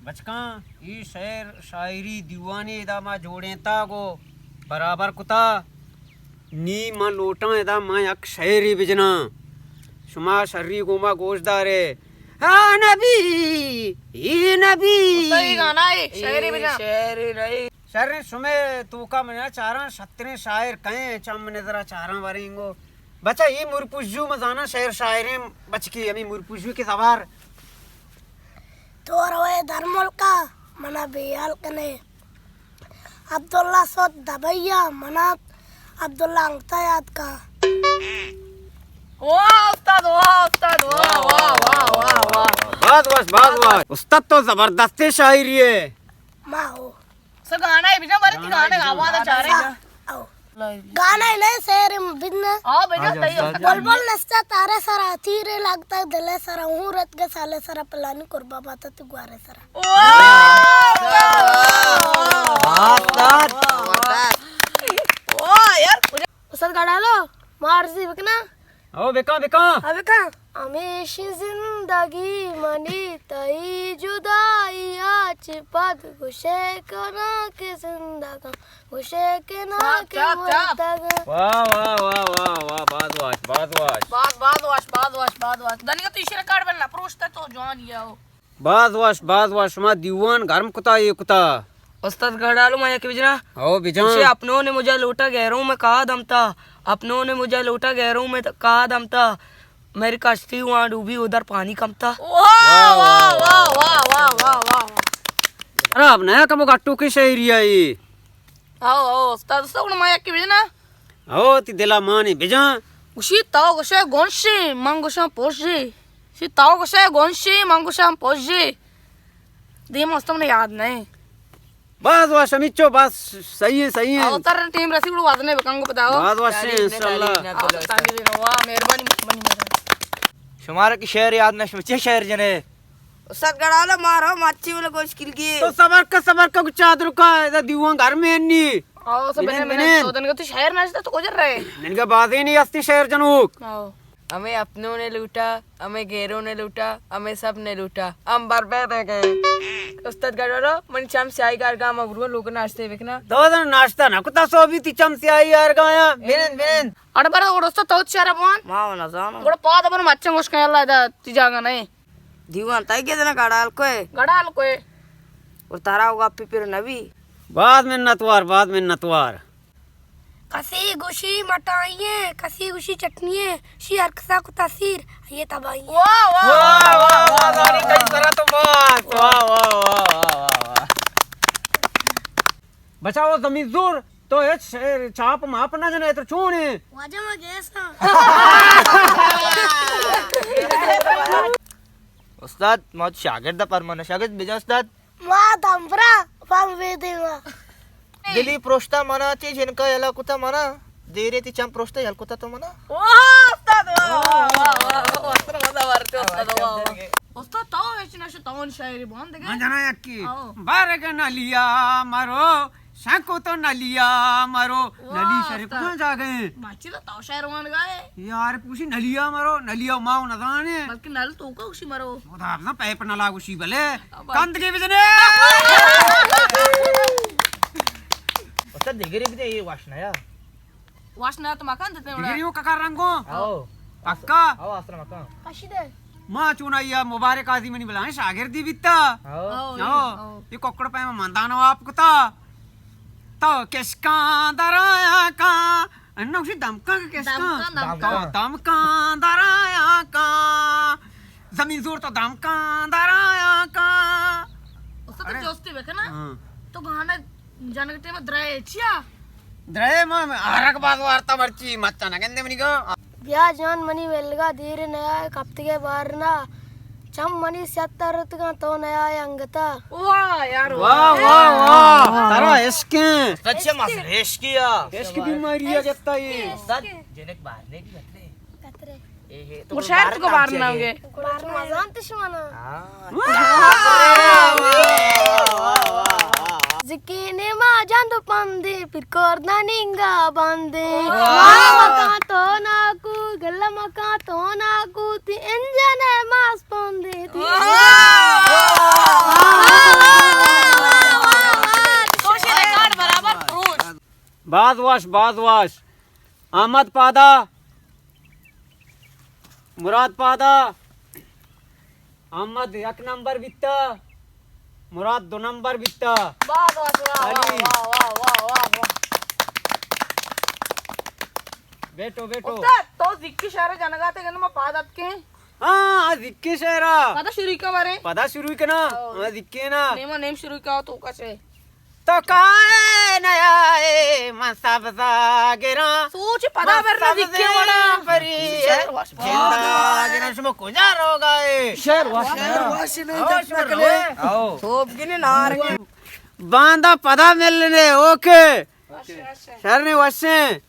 بچکاں، اے شعر شاعری دیوانے ادا ما جوڑینتا گو برابر کتا۔ نی من لوٹاں ادا ما یک شعرے بجناں۔ شما شری گوما گوش دارے۔ ہا نبی، اے نبی۔ استاد، اے گانا اے، شعرے بجن۔ شعرے نہیں۔ شر شمے توکا من چاراں شتریں شاعر کئے چم نظرا چاراں ورینگو۔ بچا، اے مورپوشجو مزاناں شعر شاعریں بچکی، ہمیں مورپوشجو کے زبار۔ تو روئے در ملکا، منا بے حال کنے۔ عبداللہ سوت دبئی ءَ، منا عبداللہ انگتا یاد کا۔ واہ استاد، واہ استاد، واہ، واہ، واہ، واہ، واہ۔ باز واش، باز واش۔ استاد تو زبردستیں شاعری ہے۔ ما ہو۔ سر گانا ہے بجا، بارے تی گانا آواز چارے۔ او۔ گانا ہی نہیں، شعر بجنا۔ آؤ بجا، آ جا، تئی آ جا۔ بلبل نشتا تارے سرا، تیرے لگتا ہے دلے سرا، ہوں رت کے سالے سرا، پلانی قربا باتا تو گوارے سرا۔ واہ، واہ، واہ، واہ۔ واہ، یار۔ استاد گڑالو، ما عرضی بکنا۔ او، بکاں، بکاں۔ او، بکاں۔ ہمیشی زندگی منی تئی جدائی ءَ چہ پد گوشے کناں کہ زندگاں، گوشے کناں کہ مرتگاں۔ واہ، واہ، واہ، واہ، واہ، باز واش، باز واش۔ باز، باز واش، باز واش، باز واش۔ دنیگا تو ایشی ریکارڈ بننا، پروشتا تو جوانی ہے او۔ باز وش، باز وش، شما دیوان گرم کتا، اے کتا۔ استاد گڑالو، ما یکے بجنا؟ او بجان۔ اسے اپنوں نے مجھے لوٹا، غیروں میں کہا دم تھا۔ اپنوں نے مجھے لوٹا، غیروں میں کہا دم تھا۔ میری کشتی وہاں ڈوبی، ادھر پانی کم تھا۔ واہ، واہ، واہ، واہ۔ خراب نہ کمو گٹو کی شاعری آئی۔ او، او، استاد، استاد، گڑا ما یکے بجنا؟ او، تی دلا مانی بجان۔ گوشی تو گوشے گونشی، من گوشاں پوشی۔ گوشی تو گوشے گونشی، من گوشاں پوشی۔ دیم استاد نے یاد نہیں۔ باز وش، ہمیچو، بس صحیح ہے، صحیح ہے۔ او، تر ٹیم رسی گڑا وزنے بکن گو پدا۔ باز وش ہے، انشاءاللہ۔ او، تاجی دین، واہ، مہربانی، مہربانی، مہربانی۔ شمارا کی شعر یاد نہ، شما چے شعر جنے؟ استاد گڑالو، مارو مچی ولا گوش کلگی۔ تو صبر کا، صبر کا، کچھ چادر کا، ادا دیوان گھر میں نہیں۔ آؤ، سب بنین، بنین، بنین۔ بنین۔ تو دن کا تو شعر نہ تو کجا رہے؟ دن کا بازی نہیں ہستی شعر جنوک۔ آؤ۔ ہمیں اپنوں نے لوٹا، ہمیں غیروں نے لوٹا، ہمیں سب نے لوٹا، ہم برباد ہو گئے۔ استاد گڑالو، من چم سیاہی گار گام ابرو لوگ ناشتے بکنا۔ دو دن ناشتہ نہ کتا، سو بھی تی چم سیاہی یار گایا۔ بنین، بنین۔ اڑ بر، اڑ استاد تو شعر بوان۔ ما نہ زانو۔ گڑا پاد بر مچن گوش کن، اللہ دا تی جاگا نہیں۔ دیوان تئی گدنا گڑال کوئے۔ گڑال کوئے۔ اور تارا ہوگا پی پھر نبی۔ باز منتوار، باز منتوار۔ کسی گوشی مٹائیے، کسی گوشی چٹنیے، شی ہر کسا کو تاثیر، یہ تباہی۔ واہ، واہ، واہ، واہ، واہ، واہ، کئی سرا تو بات۔ واہ، واہ، واہ، واہ، واہ، واہ۔ بچا، او زمین زور، تو ہچ چاپ ماپ نہ جنے، تو چون ہے؟ واجہ ما گیس ہاں۔ استاد، ما شاگرد پر من شاگرد بجا استاد۔ ما دمبرا پم ویدی ما۔ دلی پروشتا منا چے جنکا یلا کتا منا۔ دیرے تی چم پروشتا یل کتا تو منا۔ واہ، استاد، واہ، واہ، واہ، واہ، واہ، استاد، مزہ ورتے، استاد، واہ، واہ۔ استاد، تو ہچ نشو، تو شاعری بوان دگہ۔ من جنا یکی۔ آؤ۔ برگ نلیا مرو، شنکو تو نلیا مرو۔ واہ، نلی شریف استاد۔ کجا جاگہ؟ مچی تو تو شعر وان گائے۔ یار پوشی نلیا مرو، نلیا ماو نزانے۔ بلکہ نل تو کا گوشی مرو۔ خدا بزن پیپ نلا گوشی بلے۔ اب کند کے بجنے۔ استاد دگری بدے، یہ واش نہ یا۔ واش نہ تو مکان دیتے وڑا۔ ڈگریوں کا کار رنگو؟ آؤ۔ پکا؟ آؤ، آسرا مکان۔ کشی دے۔ ما چونا یا مبارک آزی منی بلائیں شاگردی بیتا۔ آؤ۔ آؤ، آؤ۔ آؤ۔ یہ ککڑ پہ مندانو آپ کتا۔ تو کشکاں در آیا کاں۔ انو شی دمکاں کہ کشکاں؟ دمکاں، دمکاں۔ تو دمکاں در آیا کاں۔ زمین زور تو دمکاں در آیا کاں۔ استاد، ارے۔ جوستی بکنا۔ ہاں۔ تو گانا جنگ ٹیم درائے چیا؟ درائے ما ہرک باز وارتا مرچی مچا نہ گندے منی گا۔ بیا جان منی ولگا دیر نیا کپتگے بارنا۔ چم منی سیاہ تر رتگاں تو نیا انگتا۔ واہ یار، واہ، واہ، واہ۔ ترا عشق ہیں۔ سچ مس عشق یا۔ عشق بیماری ہے جتا یہ۔ استاد، جنک باہر نے کی بتلے۔ گڑا شہر تو کو بار نہ ہوگے۔ گڑا مزان تشمانا۔ ہاں۔ زکینے ما جند پندے، پھر کردہ نینگا بندے۔ واہ۔ ماں مکان تو ناکو، گلہ مکان تو ناکو، تی انجن ہے ماس پندے، تی۔ واہ۔ باز وش، باز وش. احمد پادا، مراد پادا. احمد یک نمبر بیتا، مراد دو نمبر بیتا. باز وش، واہ، واہ، علی. واہ، واہ، واہ، واہ، واہ. بیٹو، بیٹو. استاد، تو زکی شعر جنگاتے گند ما پاد اتکیں. ہاں، ہاں، زکی شعرا. پدا شروع کا بارے؟ پدا شروع کنا. او. ہاں، زکی نا. نیما نیم شروع کا تو کسے. تو کائے نیا اے من سبزا گراں. سوچ پدا من برنا سبزی دکھے وڑا. پری شعر وش. زندا گراں شما کجا روگا اے؟ شعر وش. شعر وش نے او، جب شما تک روئے. او. سوپ گنے نار گنے. باندا پدا ملنے، اوکے. وش، وش. شر نے وشیں.